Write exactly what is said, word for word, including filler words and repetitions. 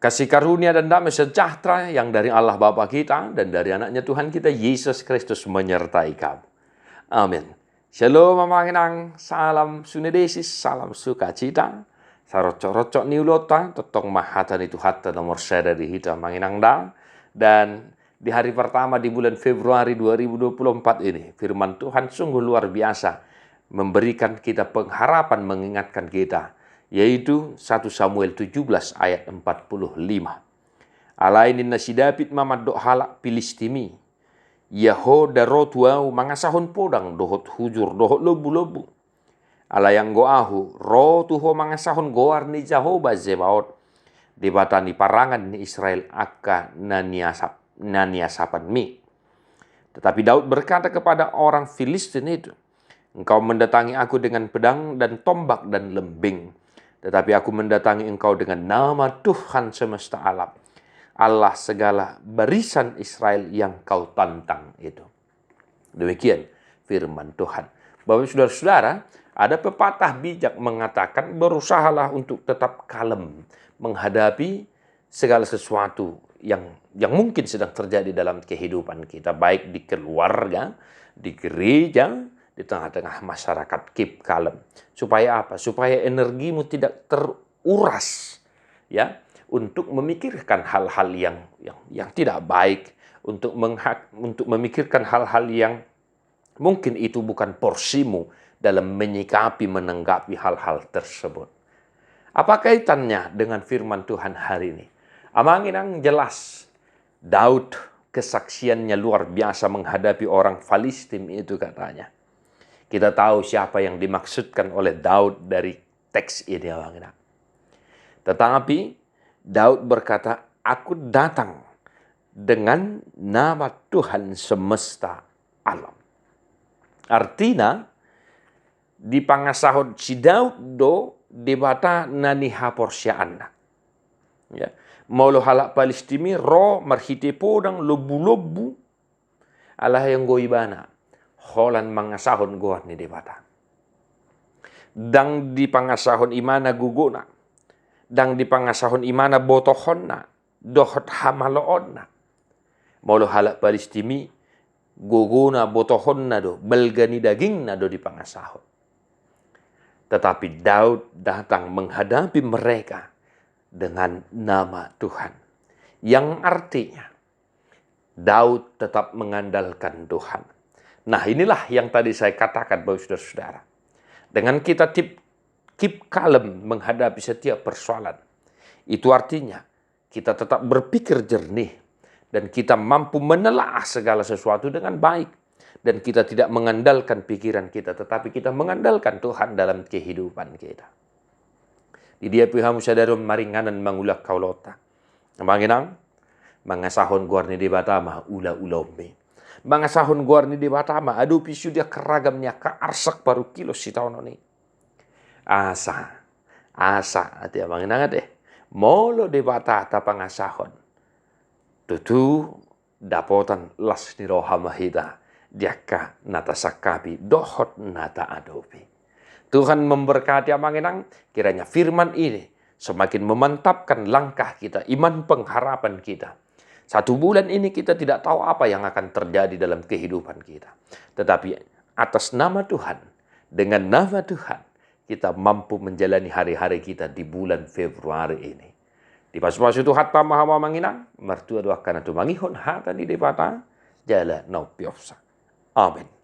Kasih karunia dan damai sejahtera yang dari Allah Bapa kita dan dari Anaknya Tuhan kita Yesus Kristus menyertai kamu. Amin. Shalom amang inang, salam sunedesis, salam sukacita. Saroncok-roncok ni ulaonta, tongtong ma hata ni Tuhanta nomor sada di hita amang inang da. Dan di hari pertama di bulan Februari dua ribu dua puluh empat ini, firman Tuhan sungguh luar biasa, memberikan kita pengharapan, mengingatkan kita, yaitu satu Samuel tujuh belas ayat empat puluh lima. Alai ninna si Daud ma mandok halak Pilistim i, ia ho da ro tu ahu mangasahon podang dohot hujur dohot lombu-lombu. Alai anggo ahu ro tu ho mangasahon goar ni Jahowa Zebaot, Debata ni parangan ni Israel angka na niasap, na niasapanmi. Tetapi Daud berkata kepada orang Filistin itu, "Engkau mendatangi aku dengan pedang dan tombak dan lembing, tetapi aku mendatangi engkau dengan nama Tuhan semesta alam, Allah segala barisan Israel yang kau tantang itu." Demikian firman Tuhan. Bapak, saudara-saudara, ada pepatah bijak mengatakan, berusahalah untuk tetap kalem menghadapi segala sesuatu yang yang mungkin sedang terjadi dalam kehidupan kita, baik di keluarga, di gereja, di tengah-tengah masyarakat. Keep kalem. Supaya apa? Supaya energimu tidak teruras, ya, untuk memikirkan hal-hal yang yang yang tidak baik, untuk mengha-, untuk memikirkan hal-hal yang mungkin itu bukan porsimu dalam menyikapi, menanggapi hal-hal tersebut. Apa kaitannya dengan firman Tuhan hari ini? Amang inang, jelas Daud kesaksiannya luar biasa menghadapi orang Filistim itu, katanya. Kita tahu siapa yang dimaksudkan oleh Daud dari teks ini, amang inang. Tetapi Daud berkata, "Aku datang dengan nama Tuhan semesta alam." Artina, dipangasahon si Daud do Debata na nihaporseaanna. Ya. Molo halak Pilistim i ro marhite podang, lombu-lombu, alai anggo ibana holan mangasahon goar ni Debata. Ndang dipangasahon ibana gogona, ndang dipangasahon ibana botohonna dohot hamaloonna. Molo halak Pilistim i, gogona, botohonna do, balga ni dagingna do dipangasahon. Tetapi Daud datang menghadapi mereka dengan nama Tuhan, yang artinya Daud tetap mengandalkan Tuhan. Nah, inilah yang tadi saya katakan, Bapak, saudara-saudara. Dengan kita tip-, keep kalem menghadapi setiap persoalan, itu artinya kita tetap berpikir jernih dan kita mampu menelaah segala sesuatu dengan baik. Dan kita tidak mengandalkan pikiran kita, tetapi kita mengandalkan Tuhan dalam kehidupan kita. Di dia pe hamu sadari on maringanan mangulahon ulaonta, amang inang, mangasahon goar ni Debata ma ula-ulaonmi. Mangasahon goar ni Debata ma adopi sude angka ragam ni angka arsak parungkilon sitaonon i. Asa, asa, ate amang inang ate, molo Debata tapangasahon, tutu dapotan las ni roha ma hita di angka na tasangkapi dohot na taadopi. Tuhan memberkati amang inang, kiranya firman ini semakin memantapkan langkah kita, iman pengharapan kita. Satu bulan ini kita tidak tahu apa yang akan terjadi dalam kehidupan kita. Tetapi atas nama Tuhan, dengan nama Tuhan, kita mampu menjalani hari-hari kita di bulan Februari ini. Dipasu-pasu Tuhanta ma hamu amang inang, martua do angka na tumangihon hata ni Debata, jala na umpeopsa. Amen.